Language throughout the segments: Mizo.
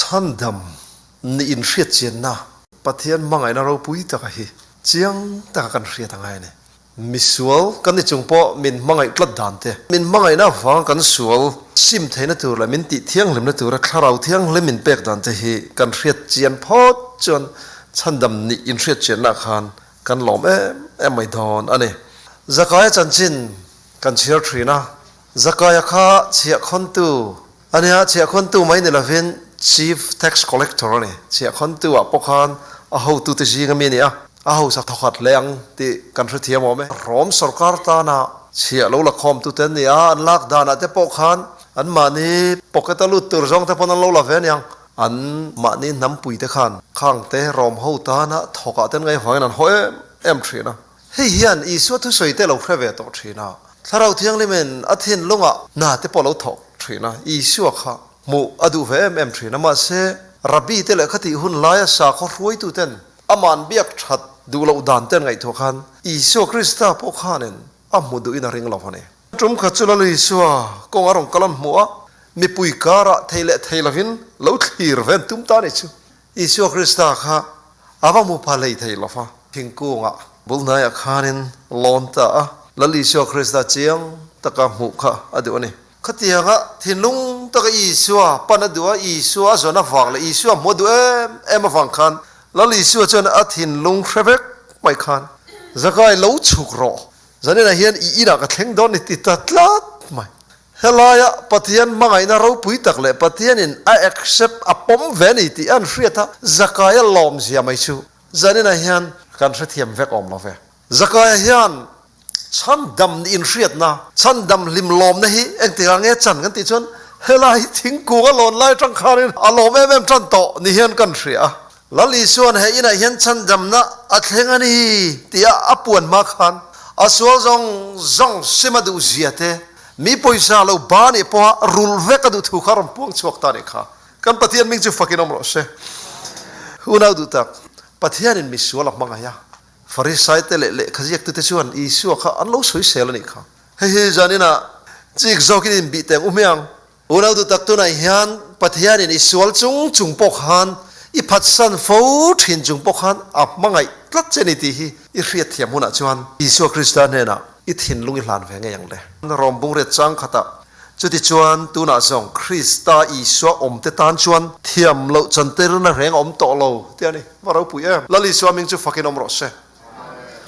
Chhandam nih inhriatchianna Pathian hmangaihna ropui taka hi chiang taka kan hriat a ngai a ni. Misual kan ni chung pawh min hmangaih tlat dan te, min hmangaihna avanga kan sual sim theihna tur leh min tih thianghlimna tura thlarau thianghlim min pek dan te hi kan hriat chian phawt chuan chhandam nih inhriat chianna khan kan lawm em em mai dawn a ni. Zakaia chanchin kan chhiar thin a, Zakaia kha chhiahkhawntu a nia, chhiahkhawntu mai ni lovin Chief Tax Collector a ni. Chhiahkhawntu ah pawh khan a hotute zing ami a ni a, a hausa thawkhat hle ang tih kan hrethiam awm e. Rom sorkar tana chhiah lo la khawmtute an ni a, an lak danah te pawh khan anmahni pocket a lut tur zawng te pawn an lo la ve aniang. An mahni hnampui te khan khangte Rom ho tana thawkah te an ngaihvangin an haw em em thin a. Hei hian Isua thusawi te lo hre ve tawh thin a, Thlarau Thianghlimin a thinlungah hna te pawh lo thawk thin a, Isua kha hmuh a duh ve em em thin a, mahse Rabbi te leh khatih hun laia sakhaw hruaitu ten aman biak that duh loh dan te an ngaihtuah khan Isua Krista pawh khanin a hmu duhin a ring lo a ni. Tum khat chu Lal Isua kawng a rawn kal an hmuh a, mipui karah thei leh thei lovin lo thlir ve an tum ta a nih chu. Isua Krista kha a va hmu pha hlei thei lo va, thingkungah bul hnaiah khanin lawn ta a, Lal Isua Krista chiang taka hmuh kha a duh a ni. Khatianga thinlung taka Isua pan a duh a, Isua a zawn avang leh Isua hmuh a duh em em avang khan Lal Isua chuan a thinlung hre vek mai khan, Zakai lo chhuk rawh, zaninah hian i inah ka thleng dawn ni ti ta tlat mai. Helaia Pathian hmangaihna ropui tak leh Pathianin a accept, a pawm ve a ni tih an hriat a, Zakaia lawmzia mai chu zaninah hian kan hrethiam vek awm lo ve. Zakaia hian chhandam nih inhriatna, chhandam hlim lawmna hi engtikah nge chan kan tih chuan helai thingkung a lawn lai atang khanin a lawm em em tan tawh ni hian kan hria a. Lal Isua'n he inah hian chhandamna a thleng a ni tia a puan hma khan a sual zawng zawng sim a duh zia te, mi pawisa lo ba nih pawha rulh vek a duh thu kha rawn puang chhuak ta nih kha. Kan Pathian hming chu fakin awm rawh se. Unau duh tak, Pathianin mi sual a hmangaih a, Farisai te leh lehkha ziaktute chuan Isua kha an lo sawisel a nih kha. Hei hi zaninah chik zawkin inbih teng u hmiang. Unau duh tak tunah hian Pathianin i sual chung chung pawh khan i phatsan fo thin chung pawh khan a hmangaih tlat che ni tih hi i hriatthiam hunah chuan Isua Krista hnenah i thinlung i hlan ve ngei ang le. Rom bungriat chang khatah Chutichuan tunah zawng Krista Isua awmte tan chuan thiam loh chantirna reng a awm tawh lo tih a ni. Va ropui em! Lal Isua hming chu fakin awm rawh se.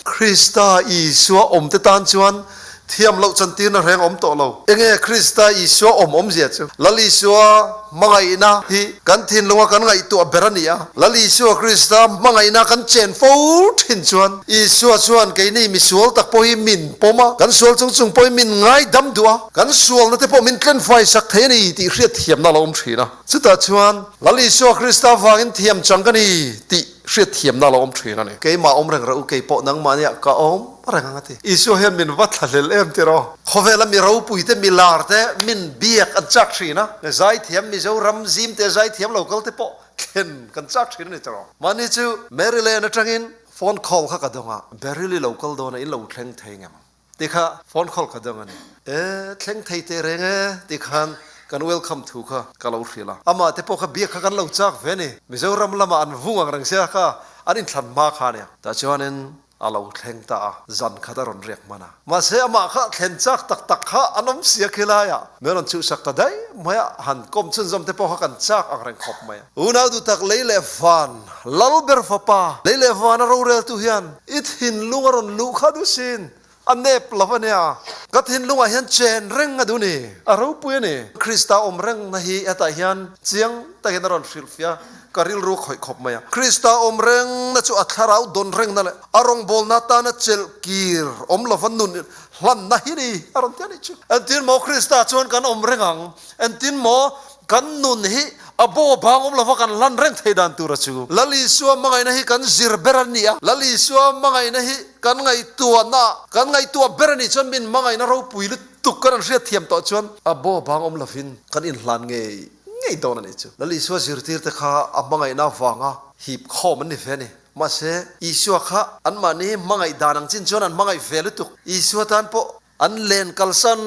Krista Isua awmte tan chuan thiam loh chantirna reng a awm tawh lo. Enge Krista Isua awm awmzia chu? Lal Isua hmangaihna hi kan thinlunga kan ngaihtuah ber a ni a. Lal Isua Krista hmangaihna kan chen fo thin chuan Isua chuan keini misual tak pawh hi min pawm a, kan sual chung chung pawhin min ngaidam duh a, kan sualna te pawh min tlenfai sak thei a ni tih hriatthiamna a lo awm thin a. Chutah chuan Lal Isua Krista vangin thiam chang ka ni tih hriatthiamna a lo awm thin a ni. Keimah awm reng reh u, kei pawh nangmahniah ka awm reng ang a ti. Isua hian min va thlahlel em ti rawh. Khawvela mi ropui te, mi lar te min biak an chak thin a, zaithiam Mizoram zim te zaithiam lo kal te pawh thlen kan chak thin a ni ti rawh. Mahni chu Maryland atangin phone call kha ka dawng a, Beryl i lo kal dawn a, in lo thleng thei ngem? Ti kha phone call ka dawng a ni. E, thleng thei teh reng e ti khan kan welcome thu kha ka lo hrilh a. Amah te pawh kha biak kha kan lo chak ve a ni. Mizoram lamah an vung ang reng sia kha an inthlan hma kha a nia. Tah chuanin a lo thleng ta a, zan khat a rawn riak hman a. Mahse amah kha thlen chak tak tak kha an awm sia khilaiah min rawn chhuhsak ta daih mai a, han kawm chhunzawm te pawh kha kan chak ang reng khawp mai a. Unau duh tak lei leh van, Lal ber fapa, lei leh vana roreltu hian i thinlung a rawn luh kha duh sin, a nep lo a nia. Ka thinlungah hian chen reng a duh ni, a ropui a ni. Krista awm rengna hi hetah hian chiang takin a rawn hrilhfiah a, ka rilru khawih khawp mai a. Krista awm rengna chu a thlarau dawn rengna leh a rawngbawlna atana chelh kir awm lova nun hlanna hi ni, a rawn ti a nih chu. Entin maw Krista chuan kan awm reng ang? Entin maw Kan nun hi a bo bang awm lova kan hlan reng thei dan tura chu Lal Isua hmangaihna hi kan zir ber a ni a. Lal Isua hmangaihna hi kan ngaihtuahna, kan ngaihtuah ber a nih chuan min hmangaihna ropui lutuk kan an hriat thiam tawh chuan a bo bang awm lovin kan inhlan ngei ngei dawn a nih chu. Lal Isua zirtirte kha a hmangaihna avanga hip khawm an ni ve a ni. Mahse, Isua kha anmahni hmangaih dan ang chin chuan an hmangaih ve lutuk. Isua tan pawh An len kalsan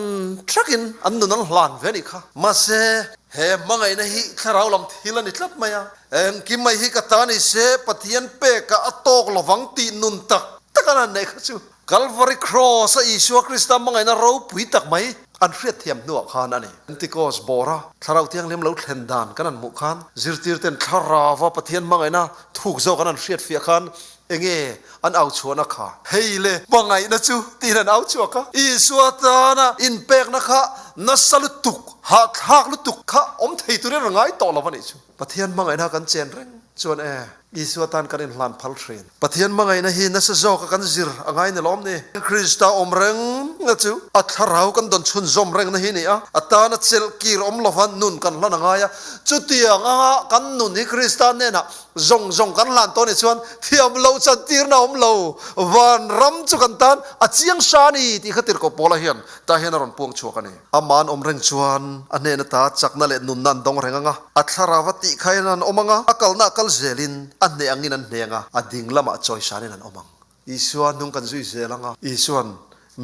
thakin an nun an hlan ve a nih kha. Mahse, He hmangaihna hi thlarau lam thil a ni tlat mai a. Engkim mai hi ka ta ni se, Pathian pekah a tawk lovang tih nun tak tak an han neih kha chu Kalvari Kraws a Isua Krista hmangaihna ropui tak mai an hriatthiam hnuah khan a ni. Pentikos bawra Thlarau Thianghlim lo thlen dan kan han hmuh khan zirtirten thlarauva Pathian hmangaihna thuk zawk an han hriatfiah khan enge an au chhuahna kha? Hei le, hmangaihna chu tiin an au chhuak a. Isua tana inpekna kha nasa lutuk, hahthlak lutuk kha awm thei turin an ngai tawh lo a nih chu. Pathian hmangaihna kan chen reng chuan e, Isua tan kan inhlan phal thin. Pathian hmangaihna hi nasa zawka kan zir a ngai ni lawm ni? Krista awm rengna chu a thlarau kan dawn chhunzawm rengna hi a ni a, a tana chelh kir awm lova nun kan hlan a ngai a. Chutiang anga kan nun hi Krista hnenah zawng zawng kan hlan tawh nih chuan thiam lo chantirna awm lo, vanram chu kan tan a chiang sa a ni tih kha tirhkoh Paula hian tah hian a rawn puang chhuak a ni. Amah an awm reng chuan a hnehna ta chakna leh nunna an dawng reng ang a, a thlarau a tih khain an awm ang a, a kalna a kal zelin a hneh angin an hneh ang a, a ding lamah chawisanin an awm ang. Isua hnung kan zui zel ang a, Isua'n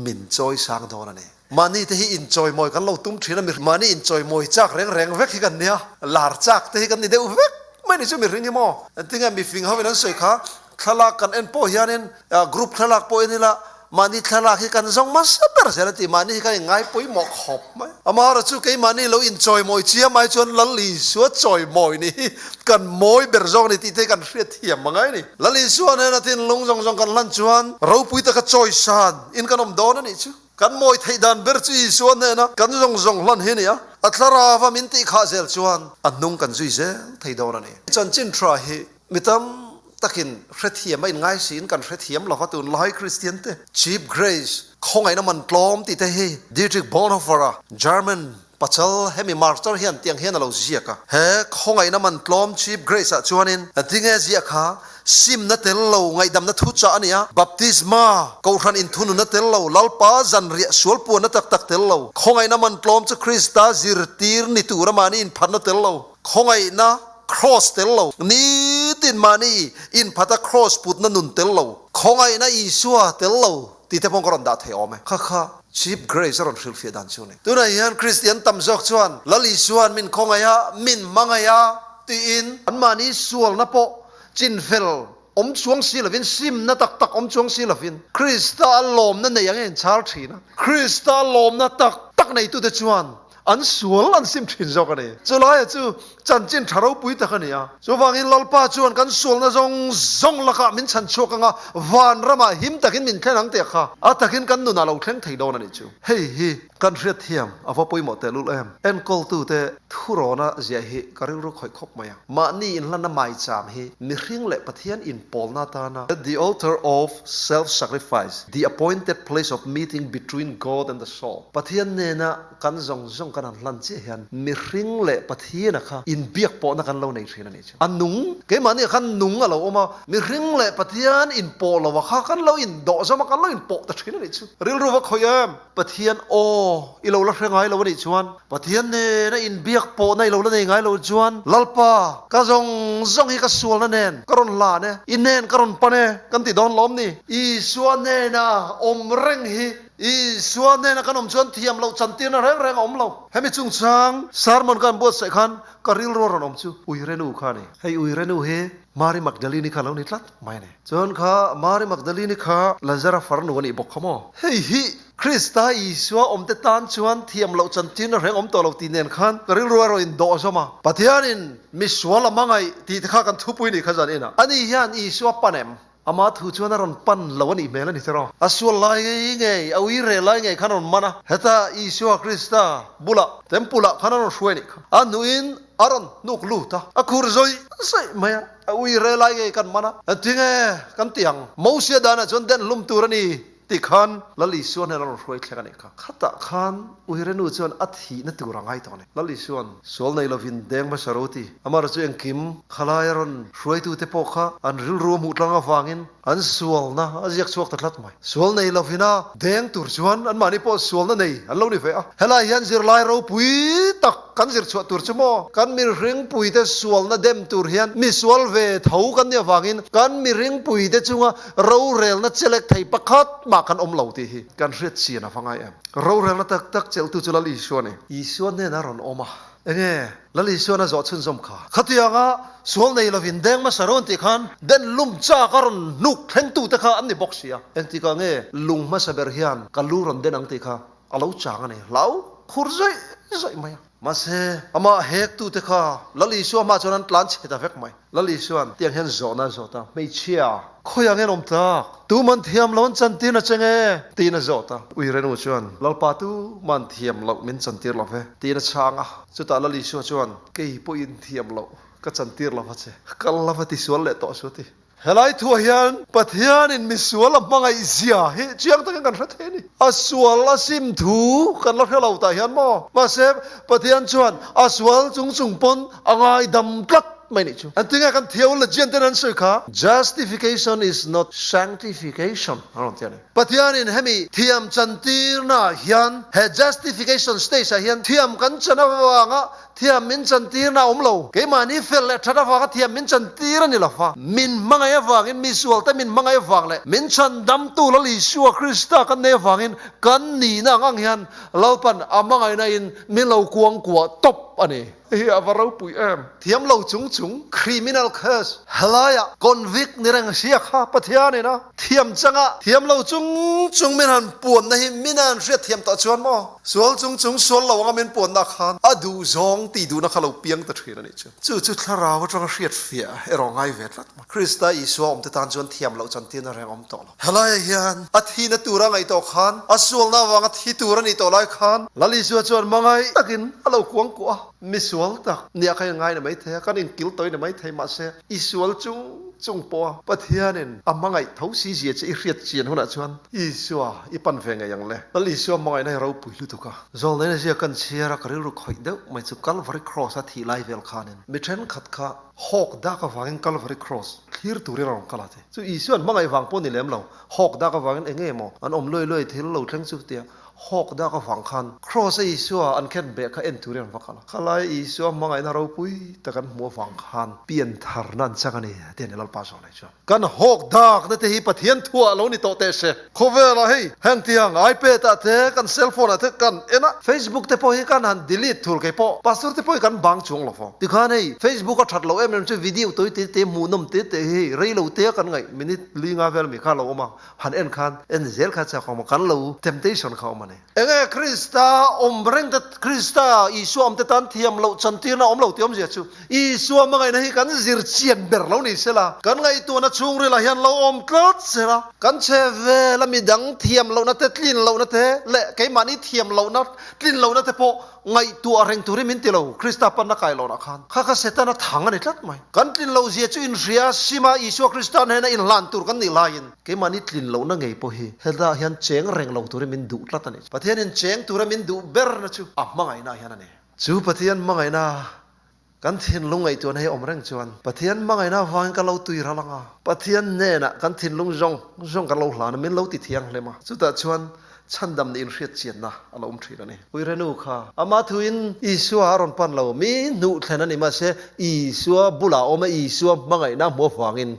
min chawisang dawn a ni. Mahni te hi inchawimawi kan lo tum thin a, mahni inchawimawi chak reng reng vek hi kan nia, lar chak te hi kan ni deuh vek mai ni chu mihring hi maw? Engtinge mifing hovin an sawi kha, Thlalak kan en pawh hianin group thlalak pawh en ila mahni thlalak hi kan zawng hmasa ber zel a ti. Mahni hi kan inngai pawimawh khawp mai. Amaherawh chu keimahni lo inchawimawi chiam ai chuan Lal Isua chawimawi ni hi kan mawi ber zawk a ni tih te hi kan hriatthiam a ngai a ni. Lal Isua nena thinlung zawng zawng kan hlan chuan ropui taka chawisan in kan awm dawn a nih chu. Kan mawi theih dan ber chu Isua hnena kan zawng zawng hlan hi a ni a, a thlarava min tihkhah zel chuan a hnung kan zui zel thei dawn a ni. Chanchin tha hi Mi tam takin hrethiam a inngai siin kan hrethiam lova tunlai Kristian te Cheap Grace, khawngaihna man tlawm tih te hi Dietrich Bonhoeffer-a German pachal hemi martyr hian tiang hian a lo ziak a. He khawngaihna man tlawm Cheap Grace-ah chuanin tinge ziah kha simna tel lo ngaihdamna thu chah a ni a, baptisma, kohhran inthununna tel lo, Lalpa zanriah sual puanna tak tak tel lo, khawngaihna man tlawm chu Krista zirtir ni tura mahni inphatna tel lo, khawngaihna, Kraws tel lo, nitin mahni inphata kraws putna nun tel lo, khawngaihna Isua tel lo tih te pawh ka rawn dah thei awm e. Kha kha Cheap Grace a rawn hrilhfiah dan chu a ni. Tunah hian Kristian tam zawk chuan Lal Isua'n min khawngaih a, min hmangaih a tiin anmahni sualna pawh chinfel awm chuang si lovin, simna tak tak awm chuang si lovin Krista a lawmna nei ang a inchhar thin a. Krista a lawmna tak tak neitute chuan An sual an sim thin zawk a ni. Chulaia chu chanchin tha ropui tak a ni a. Chuvangin Lalpa chuan kan sualna zawng zawng lakah min chhan chhuak ang a, van ramah him takin min thlen ang tih kha a takin kan nunah lo thleng thei dawn a nih chu. Hei hi kan hriatthiam a va pawimawh tehlul em. Enkawltute thurawna ziah hi ka rilru khawih khawp mai a. Mahni inhlanna maicham hi mihring leh Pathian inpawlna atana The altar of self-sacrifice, the appointed place of meeting between God and the soul, Pathian nena Kan zawng zawng kan han hlan chiah hian mihring leh Pathiana kha inbiak pawhna kan lo nei thin a nih chu. A nung, keimahni ah khan nung a lo awm a, mihring leh Pathian inpawh lo ah kha kan lo indawh zawm a, kan lo inpawh ta thin a nih chu. Rilru va khawih em? Pathian aw i lo la hre ngai lo a nih chuan, Pathian nena inbiak pawhna i lo la nei ngai lo chuan, Lalpa, ka zawng zawng hi ka sualna nen ka rawn hlan e, i hnen ka rawn pan e, kan ti dawn lawm ni? Isua hnena awm reng hi Isua hnena kan awm chuan thiam loh chantirna reng reng a awm lo. Hemi chungchang sermon ka han buatsaih khan ka rilru a rawn awm chu Uirenu kha a ni. Hei Uirenu hi Mary Magdalene kha a lo ni tlat mai a ni. Chuan kha Mary Magdalene kha Lazara farnu a nih bawk kha maw? Hei hi Krista Isua awmte tan chuan thiam loh chantirna reng awm tawh lo tih nen khan ka rilru a rawn indawh zawm a. Pathianin misual a hmangaih tih te kha kan thupui nih kha zan inah. Ani hian Isua pan em? Ama thu chuan a rawn pan lo a nih hmel a ni tiraw? A sual lai ngei, a ui reh lai ngei khan a rawn man a. Heta Isua Krista bulah, temple ah khan a rawn hruai nih kha. A hnuin a rawn hnuk lut a, a khur zawih zawih mai a, a ui reh lai ngei kan man a. Engtinge kan ti ang? Mosia danah chuan den hlum tur a ni tih khan Lal Isua hnen a rawn hruai thleng a nih kha. Khatah khan Uirenu chuan a thihna tur a ngai tawh a ni. Lal Isua'n sual nei lovin deng hmasa ro ti. Amaherawhchu chu engkim khalai a rawn hruaitute pawh kha an rilru a hmuh tlang avangin an sualna a ziak chhuak ta tlat mai. Sual nei lovin a deng tur chuan anmahni pawh sualna nei an lo ni ve a. Helai hian zirlai ropui tak kan zir chhuah tur chu maw? Kan mihringpuite sualna dem tur hian misual ve tho kan nih avangin kan mihringpuite chunga rorelna chelek thei pakhat mah kan awm lo tih hi kan hriat chian a va ngai em. Rorelna tak tak chelhtu chu Lal Isua a ni. Isua hnenah a rawn awm a. Enge Lal Isuan a zawh chhunzawm kha? Khatianga sual nei lovin deng hmasa rawn tih khan den lum chak a rawn hnuk thlengtute kha an ni bawk si a. Engtikah nge lung hmasa ber hian ka lu rawn den ang tih kha a lo chang a ni. Hlau khur zawih zawih mai a. Mahse, amah hektute kha Lal Isua hmah chuan an tlan chhe ta vek mai. Lal Isuan tiang hian zawhna a zawt a, Hmeichhia, khawiah nge an awm tak? Tu man thiam lo an chantir na che nge? tiin a zawt a. Uirenu chuan, Lalpa tu man thiam loh min chantir lo ve, tiin a chhang a. Chutah Lal Isua chuan, Kei pawhin thiam loh ka chantir lo va che, kal la va tisual leh tawh su a ti. Helai thuah hian Pathianin misual a hmangaih zia hi chiang takin kan hre thei a ni. A sual a sim thu kan la hre lo tah hian maw? Mahse, Pathian chuan a sual chung chung pawn a ngaidam tlat mai nih chu. Engtinge kan theologian ten an sawi kha? Justification is not sanctification an rawn ti a ni. Pathianin hemi thiam chantirnaah hian he justification stage ah hian thiam kan chan avanga Thiam min chantirna a awm lo. Keimahni fel leh that avanga thiam min chantir a ni lo va. Min hmangaih avangin, mi sualte min hmangaih avang leh min chhandamtu Lal Isua Krista kan nei avangin kan nihna ang ang hian Lalpan a hmangaihna in min lo kuangkuah tawp a ni. Hei hi a va ropui em! Thiam lo chung chung criminal case helaiah convict ni reng sia kha Pathianin a thiam changa thiam lo chung chung min han puanna hi min han hriatthiam tawh chuan maw? Sual chung chung sual lo anga min puanna khan a duh zawng tih duhna kha lo piang ta thin a nih chu. Chu chu thlarau atanga hriat fiah erawh ngai ve tlat mai. Krista Isua awmte tan chuan thiam loh chantirna reng awm tawh lo. Helaiah hian a thihna tura ngaih tawh khan, a sualna avanga thi tur a nih tawh lai khan Lal Isua chuan hmangaih takin a lo kuang kuah a. Mi sual tak nia kha in ngai ni maithei a, kan inkil tawi ni maithei mahse i sual chung chung pawh a Pathianin a hmangaih tho si zia che i hriat chian hunah chuan Isua i pan ve ngei ang le. Lal Isua hmangaihna hi ropui lutuk a. Zawlneina zia kan chhiar a, ka rilru khawih deuh mai chu Calvary Cross a thih lai vel khanin mi thenkhat kha hawk dak avangin Calvary Cross thlir turin a rawn kal a ti. Chu Isua'n hmangaih vang pawh ni lem lo, hawk dak avangin eng nge maw an awm luai luai thil lo thleng chu tia Hawk dak avang khan Kraws a Isua an khen beh kha en turin an va kal a. Khalai Isua hmangaihna ropui tak an hmuh avang khan piantharna an chang a ni tih a ni Lalpa zawh leh chuan. Kan hawk dakna te hi Pathian thuah lo ni tawh teh se. Khawvelah hei hengtiang iPad ah te kan cell phone ah te kan en a, Facebook te pawh hi kan han delete thul kei pawh pastor te pawh hi kan bang chuang lo fo. Tikhan hei Facebook a that lo em em chu video tawi te te hmuhnawm te te hi hei rei lo te a kan ngaih minute li nga vel mi kha lo awm a. Han en khan en zel kha chak awm a, kan lo temptation kha awm a ni. Enge Krista awm reng te, Krista Isua awm te tan thiam loh chantirna awm lo tih awmzia chu Isua hmangaihna hi kan zir chian ber lo ni sela, kan ngaihtuahna chhungrilah hian lo awm tlat sela, kan chhe vel a midang thiam lohna te, tlin lohna te leh keimahni thiam lohna, tlin lohna te pawh ngaihtuah reng turin min ti lo, Krista panna kai lohnah khan kha kha Setana thang a ni tlat mai. Kan tlin loh zia chu inhria sima Isua Krista hnena inhlan tur kan nih laiin keimahni tlin lohna ngei pawh hi helaiah hian cheng reng lo turin min duh tlat a ni. Pathianin cheng tura min duh berna chu a hmangaihna hian a ni. Chu Pathian hmangaihna Kan thinlung ngaihtuahna hi awm reng chuan Pathian hmangaihna avangin ka lo tui ral ang a, Pathian hnenah kan thinlung zawng zawng kan lo hlan a, min lo ti thianghlim a, chutah chuan chhandam nih inhriat chianna a lo awm thin a ni. Uirenu kha amah thuin Isua a rawn pan lo, mi hnuh thlen a ni, mahse Isua bulah a awm a, Isua hmangaihna a hmuh avangin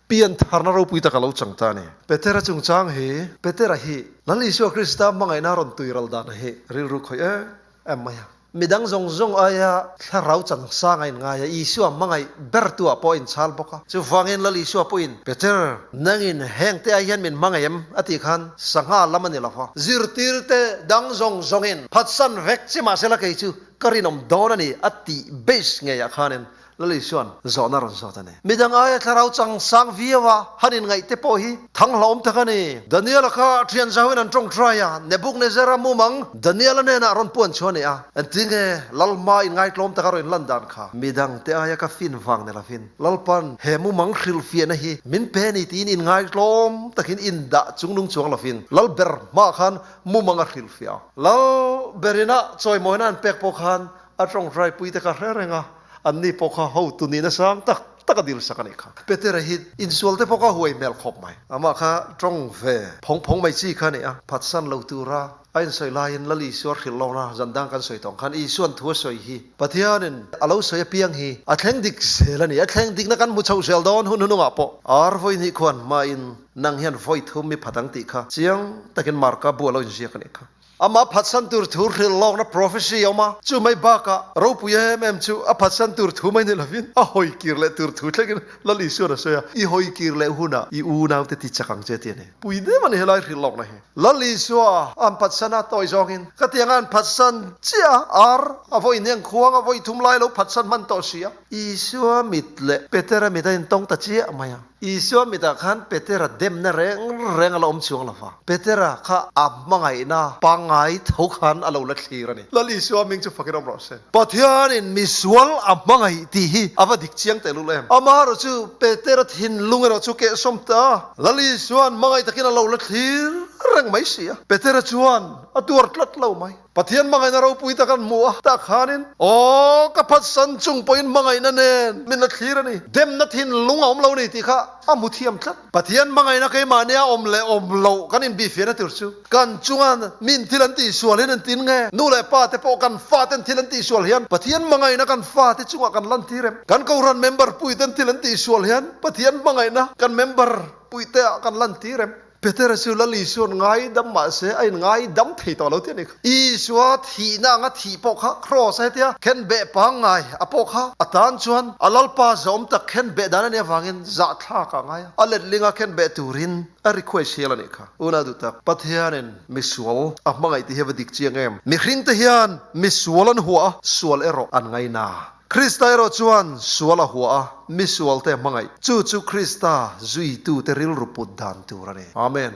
piantharna ropui tak a lo chang ta a ni. Petera chungchang hi, Petera hi Lal Isua Krista hmangaihna a rawn tui ral dan hi rilru khawih em em mai a. Midang zawng zawng aia thlarau chan sang a inngai a, Isua hmangaih bertu ah pawh a inchhal bawk a. Chuvangin Lal Isua pawhin, Peter, nangin hengte ai hian min hmangaih em? a tih khan sangha lam a ni lo va. Zirtirte dang zawng zawngin phatsan vek che mahsela kei chu ka rinawm dawn a ni a tih base ngeiah khanin Lal Isua'n zawhna rawn zawt a ni. Midang aia thlarau chang sang viau a, han inngaih te pawh hi thang hlauhawm tak a ni. Daniel-a kha thian zauhin an tawngtai a, Nebuchadnezzar-a mumang Daniel-a hnenah rawn puan chhuah a ni a. Engtinge Lalhma inngaitlawm taka rawn inlan dan kha? Midang te aia ka fin vang ni lovin, Lalpa'n he mumang hrilhfiahna hi min pe a ni tiin inngaitlawm takin indah chungnung chuang lovin Lalber hmaah khan mumang a hrilhfiah a. Lalberina chawimawina an pek pawh khan A tawngtaipui te kha hre reng a, anni pawh kha hotu nihna sang tak tak a dilsak a nih kha. Petera hi insual te pawh kha huai hmel khawp mai. Amah kha tawng ve phawng phawng mai chi kha a ni a, phatsan lo tura a insawi laiin Lal Isua hrilh lawkna zan dang kan sawi tawng khan Isua'n thu a sawi hi Pathianin a lo sawi apiang hi a thleng dik zel a ni. A thleng dikna kan hmu chho zel dawn hun hunungah pawh ar vawi hnih khuan hmain nang hian vawi thum mi phat ang tih kha chiang takin Marka bu a lo inziak a nih kha. Amah phatsan tur thu hrilh lawkna prophecy a awm a, chu mai bakah ropui em em chu a phatsan tur thu mai ni lovin a hawi kir leh tur thu thlengin Lal Isuan a sawi a, I hawi kir leh hunah i unaute ti chak ang che ti a ni. Pui deuh a ni helai hrilh lawkna hi. Lal Isua an phatsan a tawi zawngin ka tiang a an phatsan chiah a, ar a vawi hneng khuang a vawi thum lai lo phatsan hman tawh si a. Isua mit leh Petera mit a intawng ta chiah mai a. Isua mitah khan Petera demna reng reng a la awm chuang lo va. Petera kha a hmangaihna pangngai tho khan a lo la thlir a ni. Lal Isua hming chu fakin awm rawh se. Pathianin misual a hmangaih tih hi a va dik chiang tehlul em? Amaherawh chu Petera thinlung erawh chu kehsawm ta. Lal Isua'n hmangaih takin a lo la thlir reng mai si a. Petera chuan a tuar tlat lo mai. Pathian hmangaihna ropui tak an hmu a, tah khanin, Aw, ka phatsan chung pawhin hmangaihna nen min la thlir a ni, demna thinlung a awm lo ni tih kha a hmu thiam tlat. Pathian hmangaihna keimahnia awm leh awm loh kan inbihfiahna tur chu kan chunga min thil an tihsual hian an tin nge? Nu leh pa te pawh kan faten thil an tihsual hian Pathian hmangaihna kan fate chungah kan lantir em? Kan Kohhran member puiten thil an tihsual hian Pathian hmangaihna kan member puiteah kan lantir em? Petera chu Lal Isua'n ngaidam mah se a inngaidam thei tawh lo tih a ni kha. Isua thihna anga thih pawh kha Kraws a hetia khen beh pangngai a pawh kha a tan chuan a Lalpa zahawm tak khen beh dan a nih avangin zahthlak ah ngai a, a letlinga khen beh turin a request hial a nih kha. Unau duh tak, Pathianin misual a hmangaih tih hi a va dik chiang em? Mihringte hian misual an huah a, sual erawh an ngaina. Krista erawh chuan sual a huah a, mi sualte a hmangaih. Chu chu Krista zuitute rilru put dan tur a ni. Amen.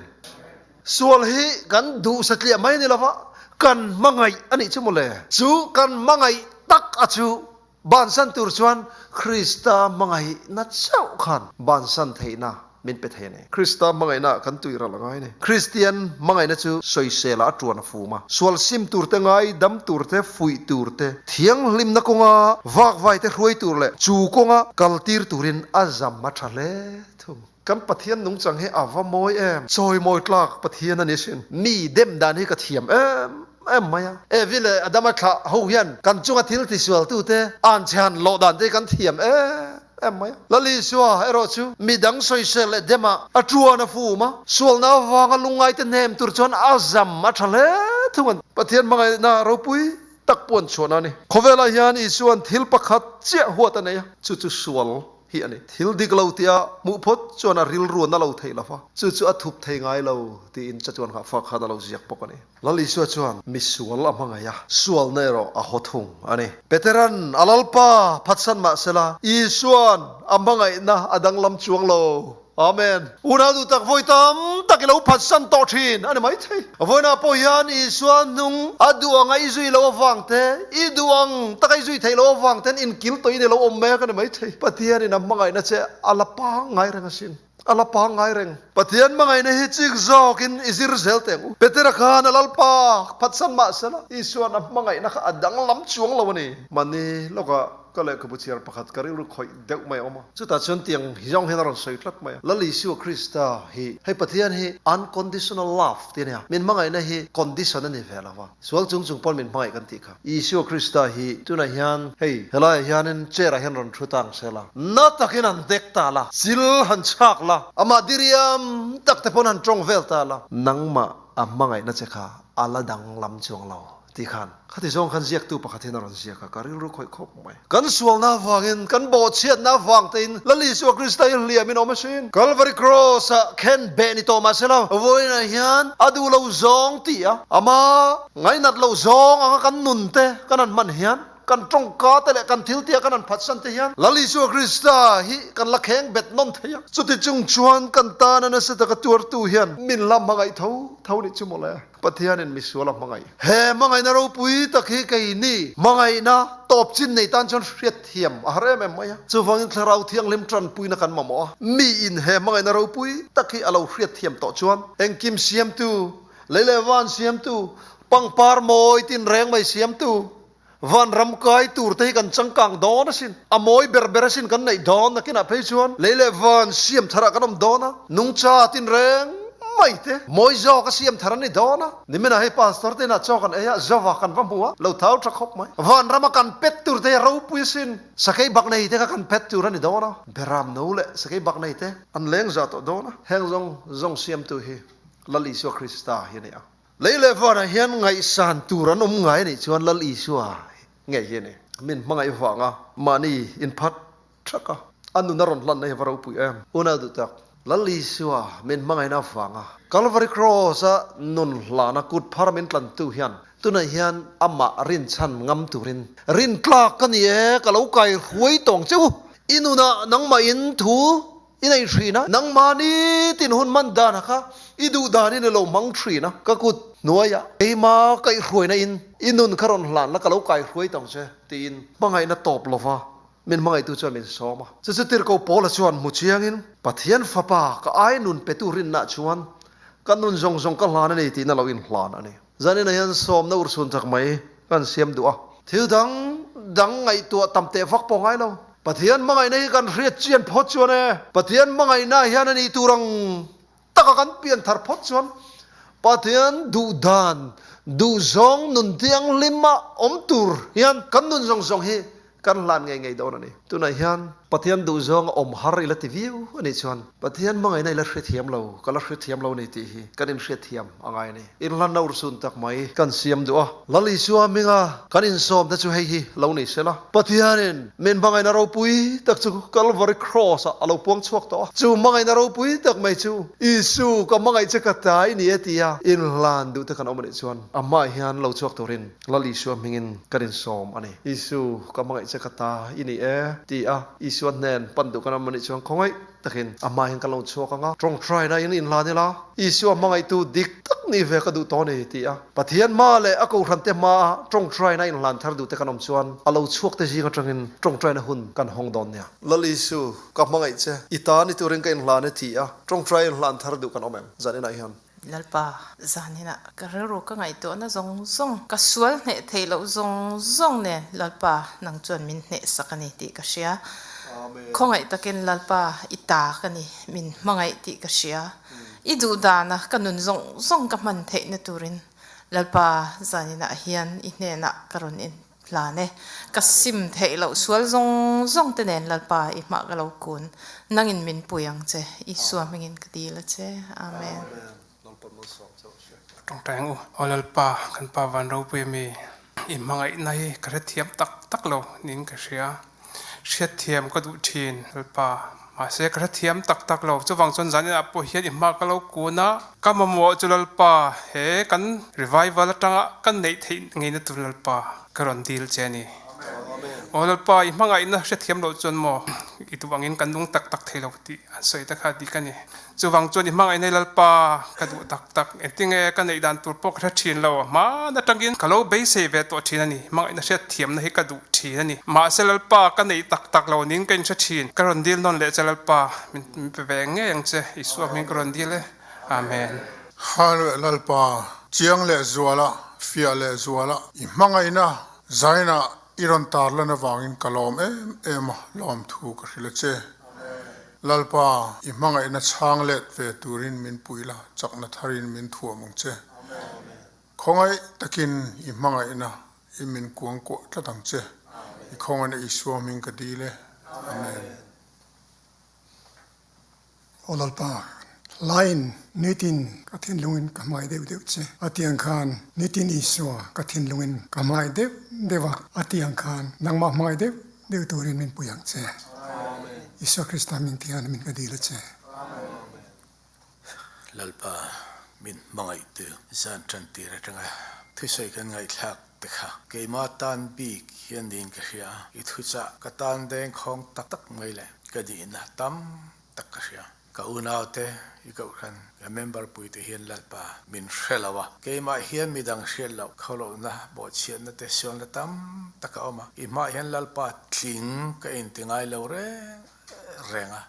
Sual hi kan duh satliah mai ni lova, kan hmangaih a nih chu mawle. Chu kan hmangaih tak a chu bansan tur chuan Krista hmangaihna chauh khan bansan theihna min pe thei a ni. Krista hmangaihna kan tui ral a ngai a ni. Kristian hmangaihna chu sawisela a tuan a fum a, sual sim tur te, ngaidam tur te, fuih tur te, thianghlimna kawnga vakvai te hruai tur leh chu kawnga kaltir turin a zam a tha hle thung. Kan Pathian nungchang hi a va mawi em! Chawimawi tlak Pathian a ni sin. Mi dem dan hi ka thiam em em mai a. Evi leh Adama thlah ho hian kan chunga thil tisualtute anchhe han lawh dan te hi kan thiam em em mai a. Lal Isua erawh chu mi dang sawisel leh demah a tuan a fum a, sualna avanga lungngaite hnem tur chuan a zam a tha hle thung a ni. Pathian hmangaihna ropui tak puan chhuahna a ni. Khawvelah hian Isua'n thil pakhat chiah huat a nei a, chu chu sual hi a ni. Thil dik lo tia hmuh phawt chuan a rilru a na lo thei lo va, chu chu a thup thei ngai lo tiin chatuan nghahfak khan a lo ziak bawk a ni. Lal Isua chuan mi sual a hmangaih a, sualna erawh a haw thung a ni. Petera'n a Lalpa phatsan mah sela, Isua'n a hmangaihna a danglam chuang lo. Amen. Unau duh tak vawi tam tak i lo phatsan tawh thin a ni maithei. Vawiinah pawh hian Isua hnung a duh anga i zui loh avang te, i duh ang taka i zui theih loh avang ten inkil tawhin i lo awm mek a ni maithei. Pathianin a hmangaihna che a la pangngai reng asin. A la pangngai reng. Pathian hmangaihna hi chik zawkin i zir zel teh ang u. Petera khan a Lalpa phatsan mah sela, Isua'n a hmangaihna kha a danglam chuang lo a ni. Mahni lawkah ka lehkhabu chhiar pakhat ka rilru khawih deuh mai a awm a. Chutah chuan tiang zawng hian a rawn sawi tlat mai a. Lal Isua Krista hi, hei Pathian hi unconditional love tih a ni a. Min hmangaihna hi condition a ni ve lo va. Sual chung chung pawn min hmangaih kan tih kha. Isua Krista hi tunah hian hei helaiah hianin chair ah hian rawn thu ta ang sela, na takin han dek ta la, chil han chhak la, amah diriam tak te pawn han tawng vel ta la, nangmah a hmangaihna che kha a la danglam chuang lo tih khan khati zawng khan ziaktu pakhat hian a rawn ziak a, ka rilru khawih khawp mai. Kan sualna avangin, kan bawhchhiatna avang tein Lal Isua Krista hi hliamin awm asin. Calvary Cross-ah khen beh ni tawh mah sela, vawiinah hian a duh lo zawng tih a, ama ngainat lo zawng anga kan nun te kan han hman hian, kan tawngka te leh kan thil tia kan han phatsan te hian Lal Isua Krista hi kan la kheng bet nawn thei a. Chuti chung chuan kan tana nasa taka tuartu hian min la hmangaih tho tho nih chu mawle. Pathianin misual a hmangaih. He hmangaihna ropui tak hi keini hmangaihna tawp chin nei tan chuan hriatthiam a har em em mai a. Chuvangin Thlarau Thianghlim tanpuina kan mamawh a. Miin he hmangaihna ropui tak hi a lo hriatthiam tawh chuan engkim siamtu, lei leh van siamtu, pangpar mawi tinreng mai siamtu, Vanram kai tur te hi kan changkang dawn asin, a mawi ber ber asin kan neih dawn nakinah phei chuan lei leh van siam tharah kan awm dawn a, nungcha tinreng mai te mawi zawk a siam thar an ni dawn a. Niminah hei pastor te inah chaw kan ei a, zova kan va hmu a, lo thau tha khawp mai. Vanrama kan pet tur te hi a ropui asin, sakei bak nei te kha kan pet tur a ni dawn a, beram no leh sakei bak nei te an leng zah tawh dawn a, heng zawng zawng siamtu hi Lal Isua Krista hi a ni a. Lei leh vanah hian ngaihsan tur an awm ngai anih chuan Lal Isua ngei hi a ni. Min hmangaih vanga mahni inphat thak a, a nun a rawn hlanna hi a va ropui em. Unau duh tak, Lal Isua min hmangaihna avanga Kalvari Kraws-a nun hlana kut phar min tlantu hian tunah hian amah rinchhan ngam turin rintlak ka ni e, ka lo kai hruai tawng che u. I nunah nangmah in thu I nei thin a, nangmah nitin hun hman dan kha i duh danin i lo hmang thin a, ka kut hnuaiah keima kaihhruaina in i nun kha rawn hlan la ka lo kaihruai tawng che tiin hmangaihna tawp lova min hmangaihtu chuan min sawm a. Chu chu Tirhkoh Paula chuan hmu chiangin Pathian Fapa ka ai nun petu rinna chuan ka nun zawng zawng ka hlan a ni tiin a lo inhlan a ni. Zaninah hian sawmna urchhun tak mai kan siam duh a. Thil dang dang ngaihtuah tam teh vak pawh ngai lo. Pathian hmangaihna hi kan hriat chian phawt chuan e. Pathian hmangaihna hian a nih tur ang taka kan pian thar phawt chuan Pathian duh dan, duh zawng nun thianghlim a awm tur hian kan nun zawng zawng hi Kan hlan ngei ngei dawn a ni. Tunah hian Pathian duhzawng a awm har i la ti viau a nih chuan Pathian hmangaihna i la hrethiam lo, ka la hrethiam lo a ni tih hi kan inhriatthiam a ngai a ni. Inhlanna urhsun tak mai kan siam duh a, Lal Isua hminga kan insawmte chu hei hi lo ni se la, Pathianin min hmangaihna ropui tak chu Kalvari Kraws-ah a lo puang chhuak tawh a, chu hmangaihna ropui tak mai chu Isu ka hmangaih che ka ta i ni e tia inhlan duhte kan awm a nih chuan a hmaah hian lo chhuak turin Lal Isua hmingin kan insawm a ni. Isu, ka hmangaih che ka ta i ni e, ti a Isua hnen pan duh kan awm a nih chuan khawngaih takin a hma hian kan lo chhuak ang a, tawngtaina in inhlan ila, Isua hmangaihtu dik tak ni ve ka duh tawh a ni, ti a Pathian hma leh a kohhrante hmaa tawngtaina inhlan thar duhte kan awm chuan a lo chhuak te zing atangin tawngtaina hun kan hawng dawn nia. Lal Isu, ka hmangaih che, i ta ni turin ka inhlan e, ti a tawngtai inhlan thar duh kan awm em? Zan inah hian. Lalpa, zaninah ka rilru ka ngaihtuahna zawng zawng, ka sual hneh theih loh zawng zawng nen Lalpa nang chuan min hnehsak a ni tih ka hria. Khawngaih takin Lalpa i ta ka ni, min hmangaih tih ka hria. I duh dana ka nun zawng zawng ka hman theihna turin Lalpa zaninah hian i hnenah ka rawn in Hlan e, ka sim theih loh sual zawng zawng te nen Lalpa i hmah ka lo kun, nangin min pui ang che, Isua hmingin ka dil a che. Amen. Tawngtai ang u. Aw Lalpa, kan Pa van ropui ami, i hmangaihna hi ka hrethiam tak tak lo niin ka hria. Hriatthiam ka duh thin, Lalpa. Mahse, ka hrethiam tak tak lo. Chuvang chuan zaninah pawh hian i hma ka lo kun a, ka mamawh chu Lalpa, he kan revival atanga kan neih theih ngeina tur Lalpa ka rawn dil che a ni. Aw Lalpa, i hmangaihna hrethiam loh chuan maw i duh angin kan nung tak tak thei lo tih an sawi ta kha dik a ni. Chuvang chuan i hmangaih nei Lalpa ka duh tak tak, engtinge ka neih dan tur pawh ka hre thin lo, hmaan atangin ka lo beisei ve tawh thin a ni, hmangaihna hriat thiamna hi ka duh thin a ni. Mahse Lalpa ka neih tak tak lo niin ka inhre thin, ka rawn dil nawn leh che Lalpa, min pe ve ngei ang che, Isua hming ka rawn dil e, Amen. Hallelujah Lalpa, chiang leh zuala, fiah leh zuala, i hmangaihna zaina i rawn tarlan avangin ka lawm em em a, lawmthu ka hrilh a che. Lalpa, i hmangaihna chhang let ve turin min pui la, chakna tharin min thuam ang che. Khawngaih takin i hmangaihna i min kuang kuah tlat ang che. I khawngaihna Isua hming ka dil e. Amen. Aw Lalpa, hlain nitin ka thinlungin ka hmai deuh deuh che. A tiang khan nitin Isua ka thinlungin ka hmai deuh deuh a, a tiang khan nangmah hmai deuh Deuh turin min pui ang che. Isua Krista hming thian min ka dil a che. Lalpa min hmangaihtu zan tan tir atanga thusawi kan ngaihthlak te kha keima tan bik hian niin ka hria a, i thuchah ka tan dengkhawng tak tak mai leh ka dihna tam tak ka hria. Ka unaute i kohhran ka member puite hian Lalpa min hre lo a, keimah hian midang hriat loh khaw lohna bawhchhiatna te sualna tam tak a awm a, i hmaah hian Lalpa tling ka inti ngai lo reng reng a,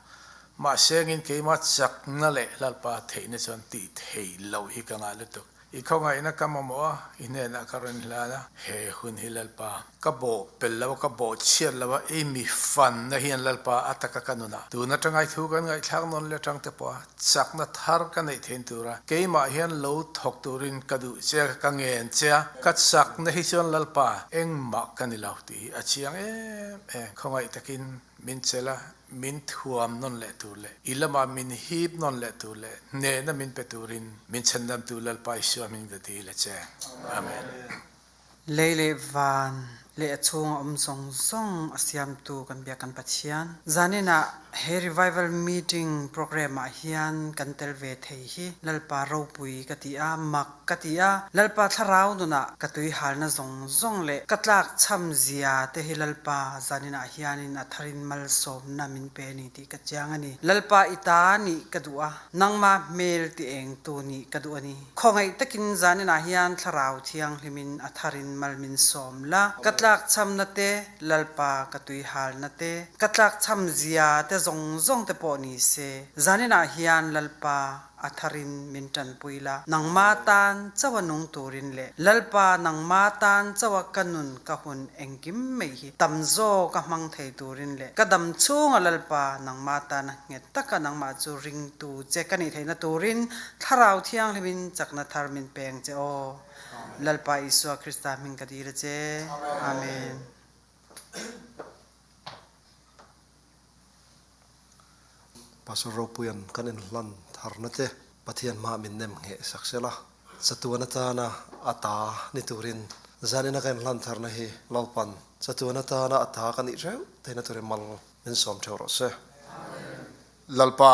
mahse ngin keimah chakna leh Lalpa theihna chuan tih theih loh hi ka ngah lutuk. I khawngaihna ka mamawh a, i hnenah ka rawn hlan a, he hun hi Lalpa, ka bawh pel lo a, ka bawh chhiat lo a, i mi fanna hian Lalpa a taka ka nunah tun atanga i thu kan ngaihthlak nawn leh atang te pawh a chakna thar ka neih thein tura keimah hian lo thawk turin ka duh che a, ka ngen che a, ka chakna hi chuan Lalpa engmah ka ni lo tih hi a chiang em em, khawngaih takin. Min chelh a, min thuam nawn leh tur leh i lamah min hip nawn leh tur leh hnehna min pe turin min chhandamtu Lalpa Isua hming ka dil a che. Amen. Lei leh van leh a chhunga awm zawng zawng a siamtu kan biak kan Pathian. Zanin ah he revival meeting program ah hian kan tel ve thei hi Lalpa ropui ka ti a, mak ka ti a, Lalpa thlarau nunah ka tui halna zawng zawng leh ka tlak chham zia te hi Lalpa zanin ah hianin a tharin malsawmna min pe a ni tih ka chiang a ni. Lalpa i ta nih ka duh a, nangmah hmel ti engtu nih ka duh a ni. Khawngaih takin zaninah hian Thlarau Thianghlimin a tharin mal min sawm la, ka tlakchhamna te, Lalpa ka tuihalna te, ka tlakchham zia te zawng zawng te pawh ni se, zaninah hian Lalpa a tharin min tanpui la, nangma tan chauha nung turin leh Lalpa nangma tan chauha ka nun ka hun engkim mai hi tam zawka hmang thei turin leh ka dam chhunga Lalpa nangma tana nghet taka nangmah chu ringtu che ka nih theihna turin Thlarau Thianghlimin chakna thar min peng che aw. Lalpa Isua Krista hming ka dil a che. Amen. Pastor Ropuian kan inhlan tharna te Pathian hmaah min nem ngheh sak sela, chatuan atana a ta ni turin zanina ka inhlan tharna hi Lalpan chatuan atana a ta ka nih theuh theihna turin mal min sawm theuh rawh se. Lalpa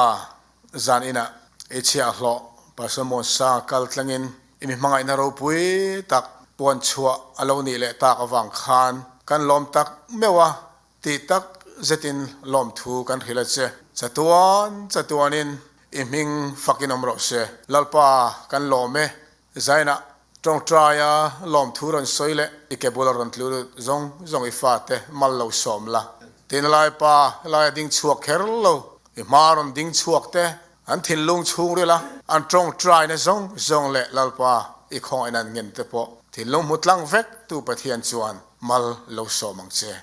Zan inah i chhiahhlawh Pastor Muansa kal tlangin i mi hmangaihna ropui tak puan chhuah a lo nih leh tak avang khan kan lawm tak meuh a, tih tak zetin lawmthu kan hrilh a che. Chatuan chatuanin i hming fakin awm rawh se. Lalpa kan lawm e. Zainah tawngtaia lawmthu rawn sawi leh i ke bula rawn tlu lut zawng zawng i fate mal lo sawm la. Tina lai pa laia ding chhuak kher lo, i hma rawn ding chhuak te, an thinlung chhungrila an tawngtaina zawng zawng leh Lalpa i khawngaihna an ngen te pawh thinlung hmu tlang vek tu Pathian chuan mal lo sawm ang che.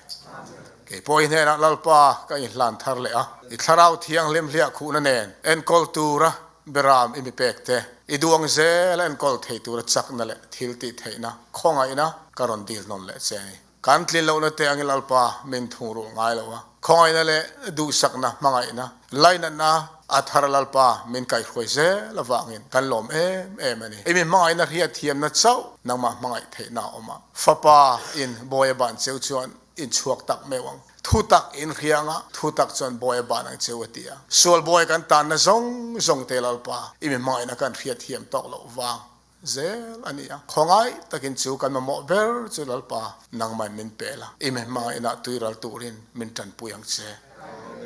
Kei pawh i hnenah Lalpa ka inhlan thar leh a, i thlarau thianghlim hliah khuhna nen enkawl tura Beram i mi pek te, i duang zel a enkawl thei tura chakna leh thil tih theihna khawngaihna ka rawn dil nawn leh che a ni. Kan tlin lohna te angin Lalpa min thungrulh ngai lo a, khawngaihna leh duhsakna, hmangaihna, lainatna a thar Lalpa min kaihhruai zel avangin kan lawm em em a ni. I mi hmangaihna hriatthiamna chauh nangmah hmangaih theihna a awm a, Fapa in bawi a ban cheu chuan in chhuak tak meuh ang. Thu tak in hria anga, thu tak chuan bawi a ban ang cheu a ti a. Sual bawi kan tanna zawng zawng te Lalpa, i mi hmangaihna kan hriat thiam tawk loh vang zel a ni a. Khawngaih takin chu kan mamawh ber chu Lalpa, nangmah min pe la, i mi hmangaihna tuiral turin min tanpui ang che.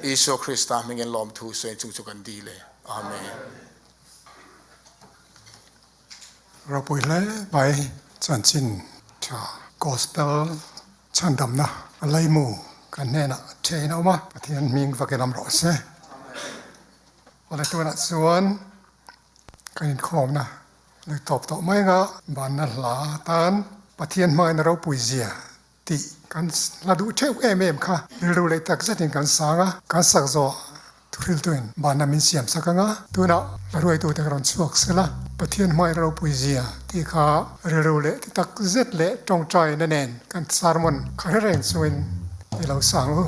Isua Krista hmingin lawmthu sawiin chung chu kan dil e. Amen. Ropui hle mai chanchin tha Gospel chhandamna a leimu kan hnenah thein a awm a, Pathian hming vakin awm rawh se. Awle tunah chuan kan inkhawmna lui tawp tawh mai anga banna hla atan Pathian hmangaihna ropui zia tih kan la duh theuh em em kha rilru leh tak zetin kan sang a, kan sak zawh thuhriltuin banna min siam sak ang a, tunah la ruaitute ka rawn chhuak sel a, Pathian hmai ropui zia tih kha rilru leh ti tak zet leh tawngtaina nen kan sermon kha hre reng chungin i lo sang u.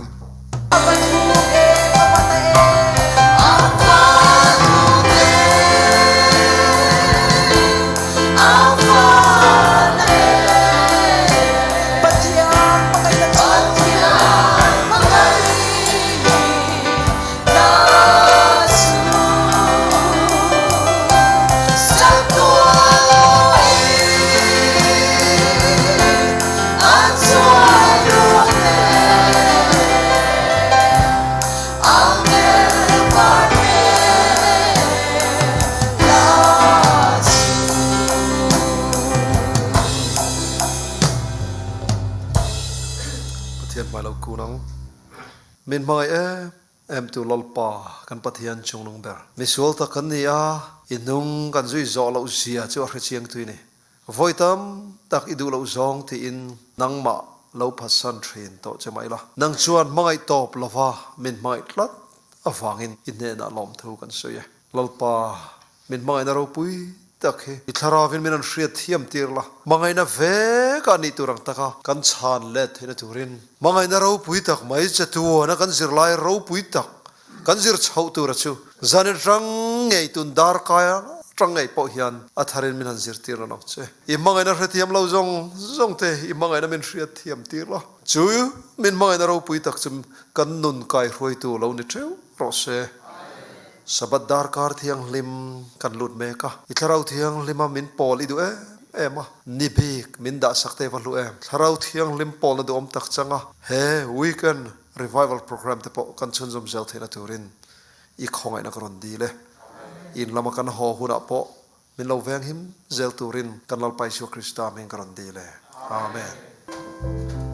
Pathian hmai lo kun ang. Min hmangaih em em tu Lalpa kan Pathian chungnung ber. Misual tak kan ni a, i hnung kan zui zawh loh zia chu a hrechiang tui ni. Vawi tam tak i duh loh zawng tiin nangmah lo phatsan thin tawh che mai la. Nang chuan hmangaih tawp lova min hmangaih tlat avangin i hnenah lawmthu kan sawi e. Lalpa, min hmangaihna ropui. tak hi i thlarauin min rawn hriat thiam tir la. Hmangaihna vek a nih tur ang taka kan chhan let theihna turin hmangaihna ropui tak mai che tuana kan zirlai ropui tak kan zir chhoh tura chu zanin rang ngei tun darkai atang ngei pawh hian a tharin min han zirtir lo ang che. I hmangaihna hrethiam lo zawng zawng te i hmangaihna min hriat thiam tir la. Chu min hmangaihna ropui tak chu kan nun kaihruaitu lo ni theuh rawh se. Sabbath darkar thianghlim kan lut mek a, i Thlarau Thianghlima min pawl i duh em em a, ni bik min dahsak te va hlu em? Thlarau Thianghlim pawlna duhawm tak chang a, he weekend revival programme te pawh kan chhunzawm zel theihna turin i khawngaihna ka rawn dil e. In lama kan haw hunah pawh min lo venghim zel turin kan Lalpa Isua Krista hming ka rawn dil e. Amen.